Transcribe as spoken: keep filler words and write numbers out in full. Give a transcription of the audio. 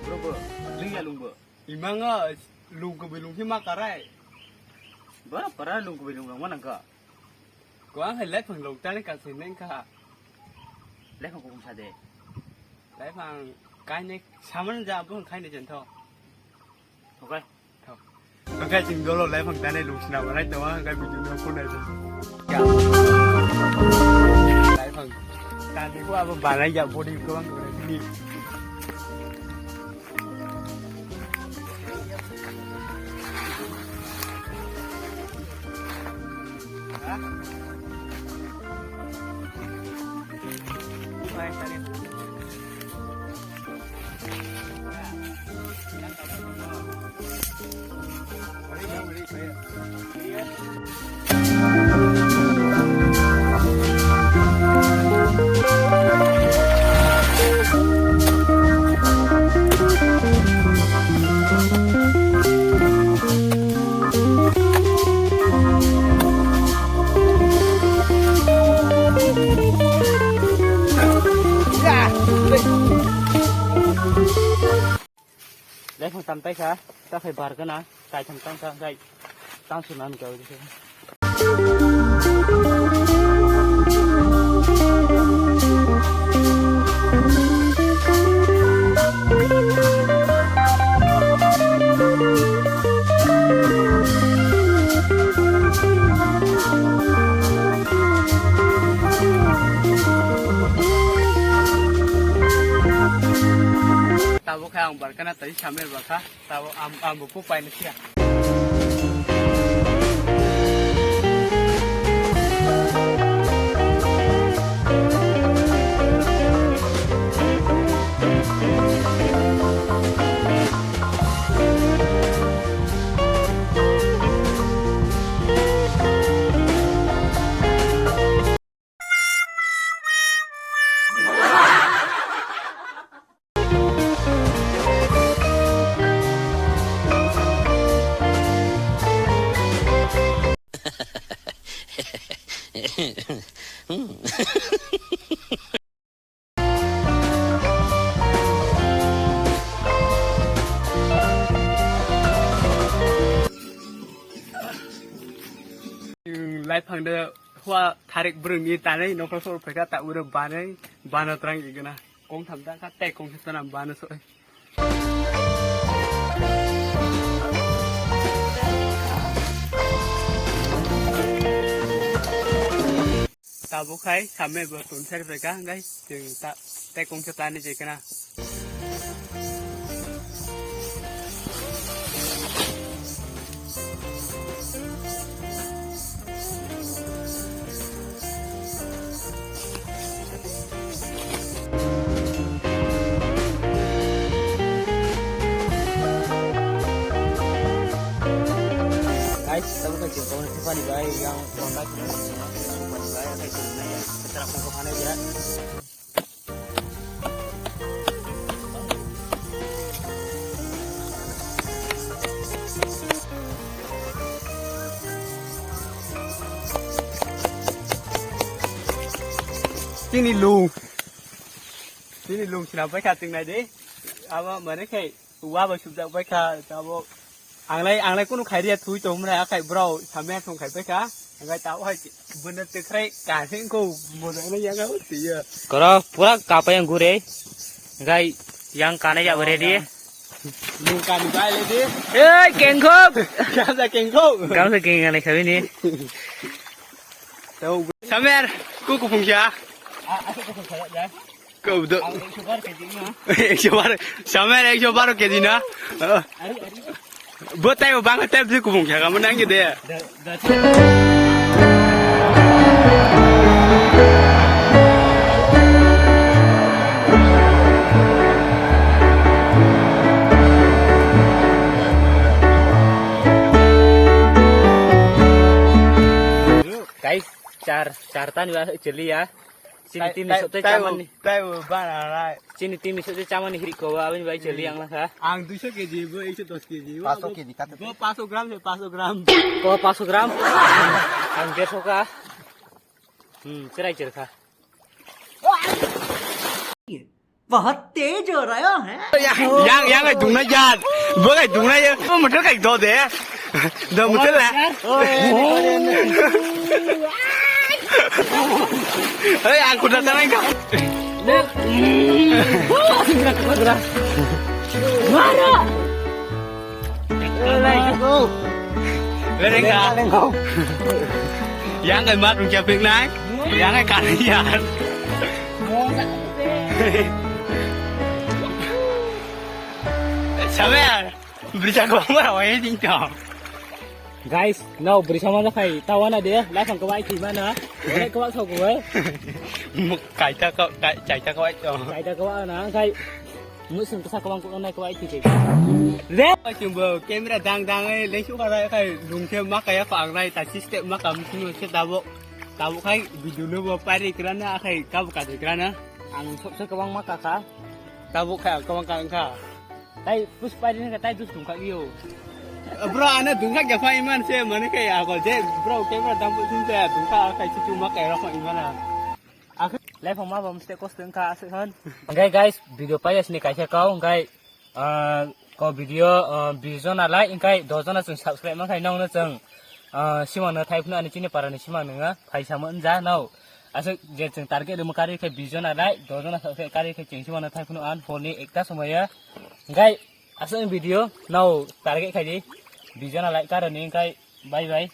Bro, bro, lingya lungbo. Imango lung kubui lung hima karai. Bro, para lung kubui lung langma nangka. Ko ang hai lephang lung tani kasi nengka. Lephang kubung sade. Lephang kaine saman ja bung kaine jentho. Okay. Hingke chwng dolo lephang tanai lungsina manai tongo, hingke video no phunai tongo. Lephang tanai ko abo banai ya body ko ang ko ni. Lephang tam taisa, ta khai bar gana, kaitham tang ta khai, tang sunan kau. Tabuk khe ang barkana twi samir bakha, tabuk am, ang bo pupai ni siya. Life hangde hua tharik brwngni tanai nokha sor phaikha ta uro banai bana trang igana kong tham ta kha tei kong tham ta bana soi. Tabuk hai samai bo tun ser phaikha hingkai chwng ta tei kong tham ta ni jekana. Guys, tabuk hai chwng kong thepani bai yang tonda kini sopani bai akai chwng nai ya. Ketra kong kong hanai ya. Chini lung. Chini lung sina bai kha chwng nai de. Abo mane khai. Wa bai subjak bai kha, abo anglai, anglai kunu khairiya thui tong mwnai, akhai bro samya thong khai bai kha, angai ta hai bwna te khrai ka thing ko mo da na yang au tiya. Koro pura kapa yang gure, gai yang kana ya ready. Nung kan bai le di. Eh, kengkop. Kasa kengkop. Kasa kengkop ni khabi ni. Samer, kuku phungsa. Ah, aku kuku saya ya. Kau do. Ang ekso baro kg na. Ekso baro, samer ekso baro kg na. Ari, ari. Bo tai bo bang tai bli kubung kha mo nang de. Da, da. Guys, char, char tan ba chili ya. Chini timi sotwi chamani. Tai bo bana rai. Chini timi sotwi chamani hiri ko aboni bai chili ang lakha. Ang duiso kg bo ekso dos kg bo. Paso kg kata. Bo paso gram se paso gram. Ko paso gram. Ang deso ka. Hmm, cherai cherkha. बहुत तेज हो रहा है। Yang, yang, yang, dungnai jat. Bo kai dungnai ya. Bo motor kai do de. Do motor la. Hei, aku datang ka. Mara. Lereng ka. Yang kai mat rung kia pik nai. Yang kai kari yan. Sabar. Brisa ko mara wai ding to. Guys, no brisa mana kai tawana de, lai phang ko wai thi mana. Wai ko wai so ko wai. Kaita ko, kai, kaita ko wai to. Kaita ko wai na kai. Musun kasa ko wang ko nai ko wai thi. Re. Chumbo camera dang dang ai leng su ka rai kai lung ke ma kaya ko ang rai ta system ma kam sunu se dabo. Tabuk khai video no bo pari krana akhai kabu kadai krana. Ang sok sok kwbang ma kaka. Tabuk khai ang kwbang ka wngkha. Tai pus pari nangkha tai dus dungkha iyo. Bro, ano dungkha kya phai man se mane khai ako je bro camera dam pun se dungkha akhai chuchu ma kai rok imana. Akhai lai phang ma bam ste kos wngkha asuk han. Guys, guys, video pai asni kaisa kau, guys. Ah, ko video, ah, bis jona lai, engkai dos jona chwng subscribe mankha, nokno chwng, ah, simangno thai phunu ani chini parani simang nwnga, phai samo wngja nao. Aswk je chwng target rwma karwi khe bis jona lai, dos jona subscribe karwi khe chwng simangno thai phunu an horni ekta somoyo. Engkai aswk video nao target khaidi, bis jona lai karoni engkai bye bye.